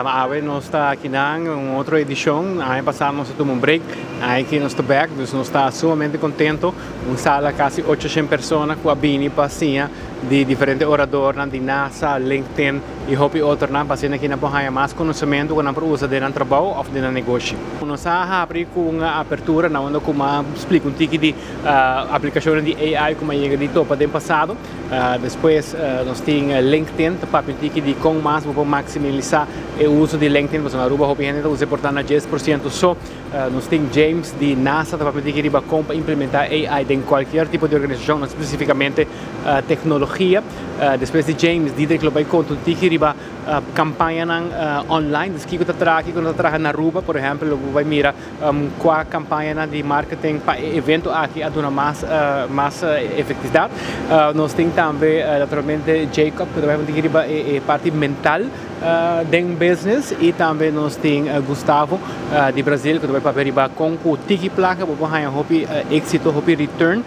Awe nos ta aki na un otro edicion. Aña pasa nos a tuma un break. Aki nos ta back, dus nos ta sumamente contento. Un sala casi 800 persona cu a bini pa siña di diferente orador di NASA, LinkedIn y hopi otro nan pa asina nan por haya mas conocimento cu nan por usa den trabou of den negoshi. Nos a habri cu un apertura na unda cu a splica un tiki di aplicacion di AI cu a yega di topa den pasado. Despues nos tin LinkedIn, pa papia tiki di con mas bo maximisa e uso di LinkedIn, pasobra na Aruba hopi hende usa por ta na 10% so. Nos tin James di NASA, pa papia tiki riba con pa implementa AI den cualkier tipo di organisacion, no specificamente tecnologia. Despues di James, Diederik lo bay conta un tiki riba campaña online, dus kico ta traha, kico no ta traha na Aruba, por ehempel, lo bay mira cua campaña di marketing pa evento aki a duna mas efectividad. Nos tin tambe naturalmente Jacob, cu ta bay riba e parti mental den business, y tambe nos tin Gustavo di Brasil, cu ta bay papia riba con cu tiki placa bo por haya hopi exito, hopi return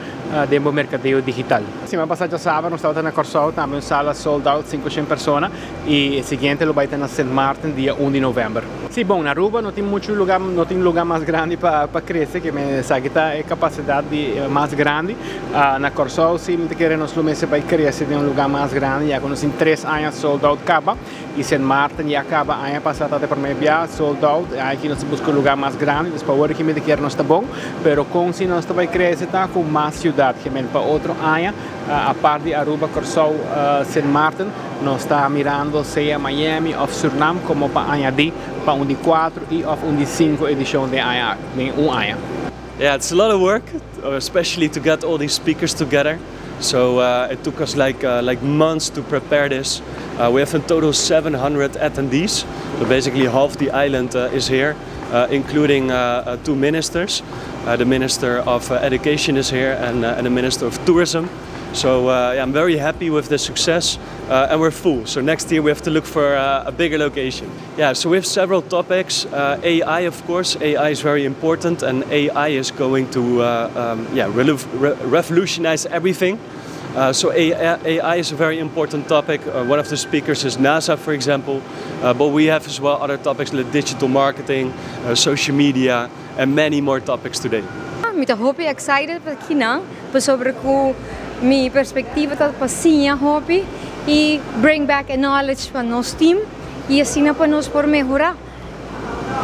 den mercadeo digital. Siman pasa diasabra nos tabata na Corsou, tambe un sala sold out, 500 persona, y e siguiente lo bay ta na St. Martin dia 1 di november. Si, bon, na Aruba no tin mucho luga, no tin luga mas grandi pa crece, cu mi sa ta e capacidad di mas grandi. Na Corsou, si, mi kier nos lo mester bay crece den un luga mas grandi, ya cu nos tin 3 aña sold out caba, y St. Martin ya caba aña pasa ta prome biaha sold out. Aki nos ta busca un luga mas grandi, dus pa awor cu mi kier nos ta bon, pero con si nos bay crece ta cu mas ciudad, kiermen pa otro aña, aparte di Aruba, Corsou, St. Martin, nos ta mirando sea Miami of Suriname como pa añadi pa un di 4 y of un di 5 edicion di aña, un aña. Yeah, it's a lot of work, especially to get all these speakers together. So it took us like months to prepare this. We have in total 700 attendees. So basically half the island is here, including two ministers. The Minister of Education is here and the Minister of Tourism. So yeah, I'm very happy with the success and we're full. So next year we have to look for a bigger location. Yeah, so we have several topics. AI, of course, AI is very important and AI is going to yeah, revolutionize everything. So AI, AI is a very important topic. One of the speakers is NASA, for example. But we have as well other topics like digital marketing, social media, and many more topics today. Mi ta hopi excited pa aki nan, pasobra cu mi perspectiva ta pa siña hopi y bring back a knowledge pa nos team y asina pa nos por mehora.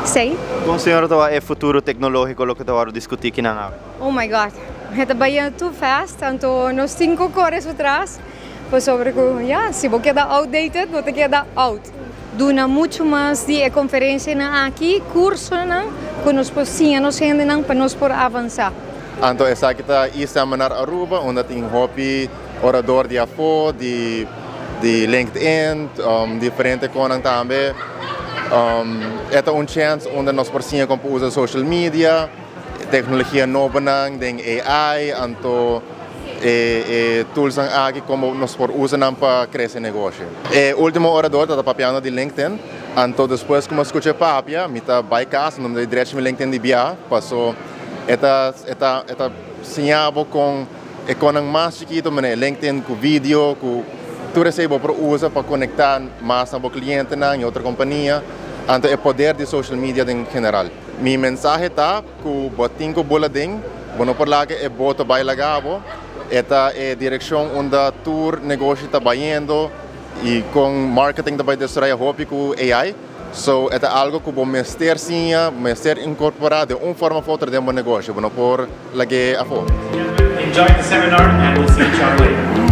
Sei? Con señora ta e futuro tecnologico loke ta discuti aki nan? Oh my God, ta bayendo too fast, anto nos tin cu core atras, pasobra cu, yeah, si bo keda outdated, bo ta keda out. Duna mucho mas di conferencia nan aki, curso nan, cu nos por siña nos hende nan pa nos por avansa. Anto esaki ta e-seminar Aruba, unda tin hopi orador di afo, di LinkedIn, diferente cosnan tambe. E ta un chance unda nos por siña con usa social media, tecnologia nobo nan, den AI, anto e tools aki con nos por usa pa crece negoshi. E ultimo orador ta papiando di LinkedIn, anto despues cu mi a scucha papia, mi ta bay cas, no di drecha mi LinkedIn di biaha, paso e ta siña bo con e con mas chikito, mas LinkedIn cu video, cu tur esey bo por usa pa conecta mas cu cliente y otro compania, anto e poder di social media en general. Mi mensahe ta cu bo tin cu bula den, bo no por laga e boto bay laga bo, e ta e direccion unda tur negoshi ta bayendo y cu marketing ta bay destrui hopi cu AI. So, e ta algo cu bo mester siña, mester incorpora di un forma of otro den bo negoshi, bo no por lag'e afo. Enjoy the seminar and we'll see each other later.